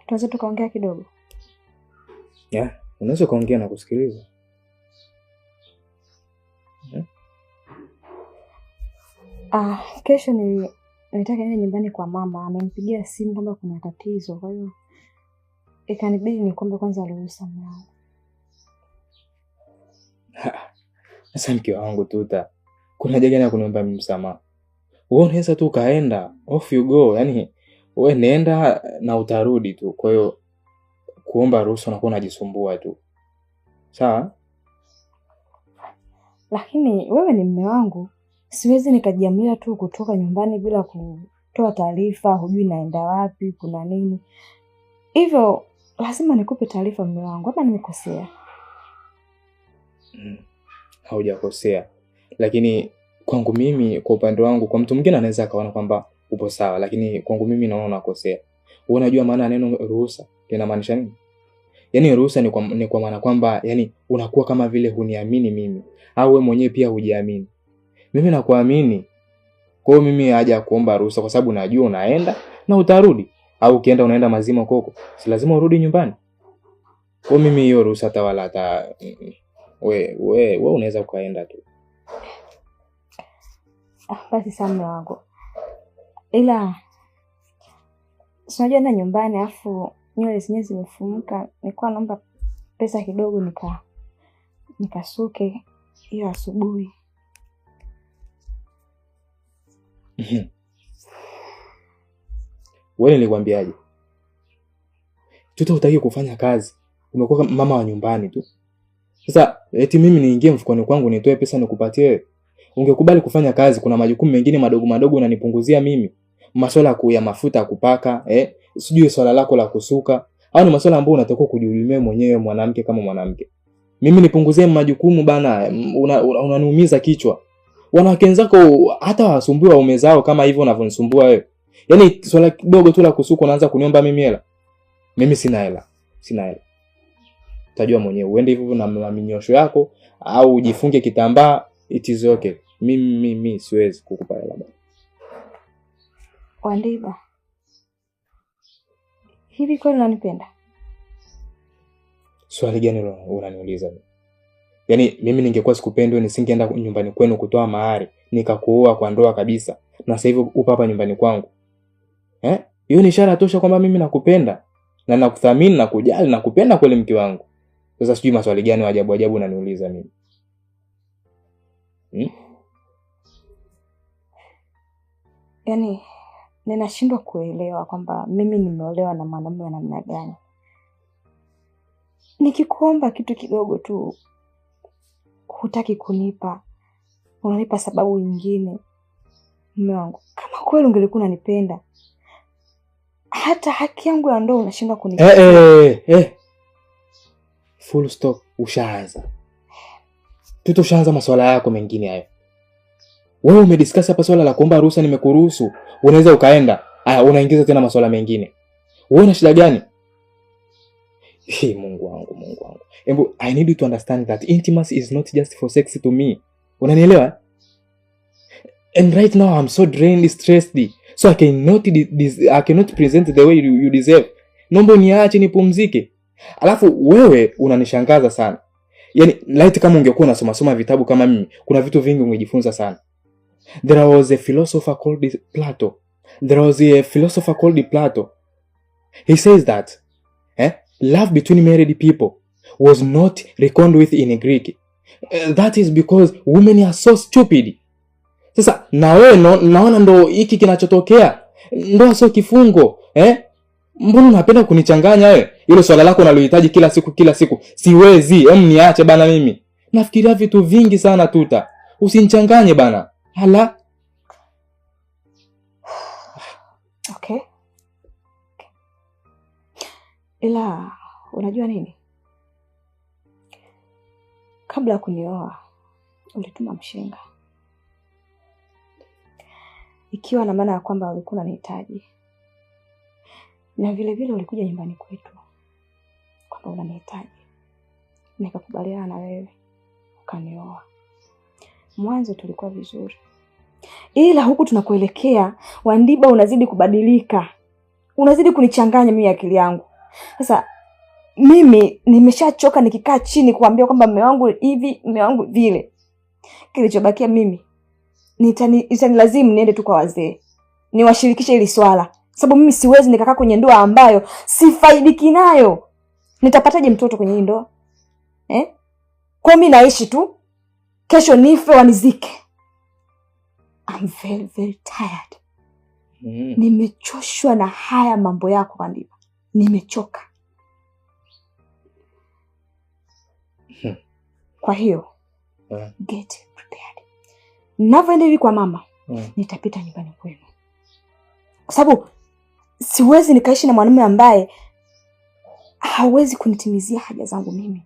Tunaweza tukaongea kidogo? Yeah, unaweza kuongea na kusikiliza. Ah, kesho ni nitaka niende nyumbani kwa mama. Amenipigia simu kwamba kuna tatizo, kwa hiyo ikanibidi nikuombe kwanza ruhusa mume wangu. Sasa mke wangu Tuta, kuna haja gani ya kuniomba mimi msamaha? Wewe unaweza tu ukaenda, off you go, yani wewe nenda na utarudi tu. Kwa hiyo kuomba ruhusa unakuwa unajisumbua tu. Sawa? Lakini wewe ni mume wangu, siwezi nikajiamulia tu kutoka nyumbani bila kutoa taarifa, hujui naenda wapi, kuna nini. Hivyo lazima nikupe taarifa mume wangu, ama nimekosea? Haujakosea. Lakini kwangu mimi, kwa upande wangu, kwa mtu mwingine anaweza akaona kwamba upo sawa, lakini kwangu mimi naona unakosea. Wewe unajua maana ya neno ruhusa linamaanisha nini? Yaani ruhusa ni kwa maana kwamba yani unakuwa kama vile huniamini mimi au wewe mwenyewe pia hujiamini. Mimi nakuamini. Kwa hiyo mimi haja kuomba ruhusa kwa sababu najua unaenda na utarudi, au ukienda unaenda mazima koko, si lazima urudi nyumbani. Kwa hiyo mimi hiyo ruhusa hata wala hata we unaweza ukaenda tu. Basi sawa mume wangu. Ila si unajua na nyumbani afu nywele zenyewe zimefumuka, nilikuwa naomba pesa kidogo nikasuke hiyo asubuhi. Wewe nilikwambiaje? Tuta hutaki kufanya kazi. Umekuwa mama wa nyumbani tu. Sasa eti mimi niingie mfukoni kwangu nitoe pesa nikupatie wewe? Ungekubali kufanya kazi, kuna majukumu mengine madogo madogo unanipunguzia mimi. Masuala ya mafuta ya kupaka, sijui swala lako la kusuka. Au ni masuala ambayo unatakiwa kujihudumia mwenyewe mwanamke kama mwanamke. Mimi nipunguzie majukumu bana, unaniumiza kichwa. Wanawake wenzako hata wasumbui waume zao kama hivyo unavyonisumbua wewe. Yaani swala kidogo tu la kusuka unaanza kuniomba mimi hela. Mimi sina hela. Sina hela. Utajua mwenyewe uende hivyo na minyosho yako au ujifunge kitambaa, it is okay. Mimi siwezi kukupa hela bana. Wandiba, hivi kweli unanipenda? Swali gani unaniuliza? Yaani mimi ningekuwa sikupendwi nisingeenda nyumbani kwenu kutoa mahari, nikakuoa kwa ndoa kabisa. Na sasa hivi upo hapa nyumbani kwangu. Hiyo ni ishara tosha kwamba mimi nakupenda na nakuthamini na kujali na kupenda kweli mke wangu. Sasa sijui maswali gani ajabu ajabu unaniuliza mimi. Yaani ninashindwa kuelewa kwamba mimi nimeolewa na mwanamume wa namna gani. Nikikuomba kitu kidogo tu hutaki kunipa, unanipa sababu nyingine. Mume wangu, kama kweli ungelikuwa unanipenda, hata haki yangu ya ndoa unashindwa kunipa. Full stop, ushaanza. Tuto ushaanza masuala yako mengine hayo. Wewe umediscuss hapa swala la kuomba ruhusa, nimekuruhusu. Unaweza ukaenda. Aya, unaingiza tena masuala mengine. Wewe una shida gani? Hey, Mungu wangu, Mungu wangu. Embu, I need you to understand that intimacy is not just for sex to me. Unanielewa? And right now I'm so drained, stressed. So I cannot present the way you deserve. Naomba niache nipumzike. Alafu wewe unanishangaza sana. Yaani light kama ungekuwa unasoma soma vitabu kama mimi, kuna vitu vingi ungejifunza sana. There was a philosopher called Plato. There was a philosopher called Plato. He says that love between married people was not reckoned with in Greek. That is because women are so stupid. Sasa na wewe naona ndo hiki kinachotokea. Ndoa sio kifungo, Mbona unapenda kunichanganya wewe? Hilo swala lako unalohitaji kila siku kila siku. Siwezi, niache bana mimi. Nafikiria vitu vingi sana Tuta. Usinichanganye bana. Hala. Okay. Ila unajua nini? Kabla ya kunioa ulituma mshenga, ikiwa na maana ya kwamba ulikuwa unanihitaji, na vile vile ulikuja nyumbani kwetu kwamba unanihitaji, nikakubaliana na wewe ukanioa. Mwanzo tulikuwa vizuri, ila huku tunakuelekea Wandiba unazidi kubadilika, unazidi kunichanganya mimi akili yangu. Sasa mimi nimeshachoka nikikaa chini kuambia kwamba mume wangu hivi, mume wangu vile. Kilichobakia mimi itanilazimu niende tu kwa wazee niwashirikishe hili swala, sababu mimi siwezi nikakaa kwenye ndoa ambayo sifaidiki nayo. Nitapataje mtoto kwenye hii ndoa eh? Kwa mimi naishi tu, kesho nife wanizike. I'm very very tired. Nimechoshwa na haya mambo yako Kandipa, nimechoka. Kwa hiyo get prepared. Ninavyoenda hivi kwa mama, nitapita nyumbani kwenu, kwa sababu siwezi nikaishi na mwanamume ambaye hawezi kunitimizia haja zangu mimi.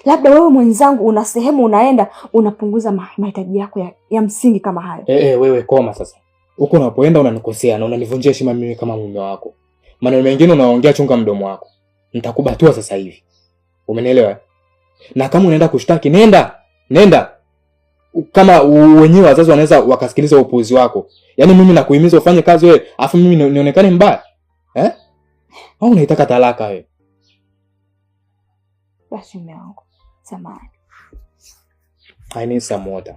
Labda wewe mwenzangu una sehemu unaenda unapunguza mahitaji yako ya msingi kama hayo. Wewe koma sasa. Huko unapoenda unanikosea na unanivunjia heshima mimi kama mume wako. Maneno mengine unaongea, chunga mdomo wako. Nitakubatua sasa hivi. Umenielewa? Na kama unaenda kushtaki, nenda. Nenda. Kama wenyewe wazazi wanaweza wakasikiliza upuuzi wako. Yaani mimi nakuhimiza ufanye kazi wewe, afu mimi nionekane mbaya. Eh? Au unaitaka talaka wewe? Basi mume wangu, samahani. I need some water.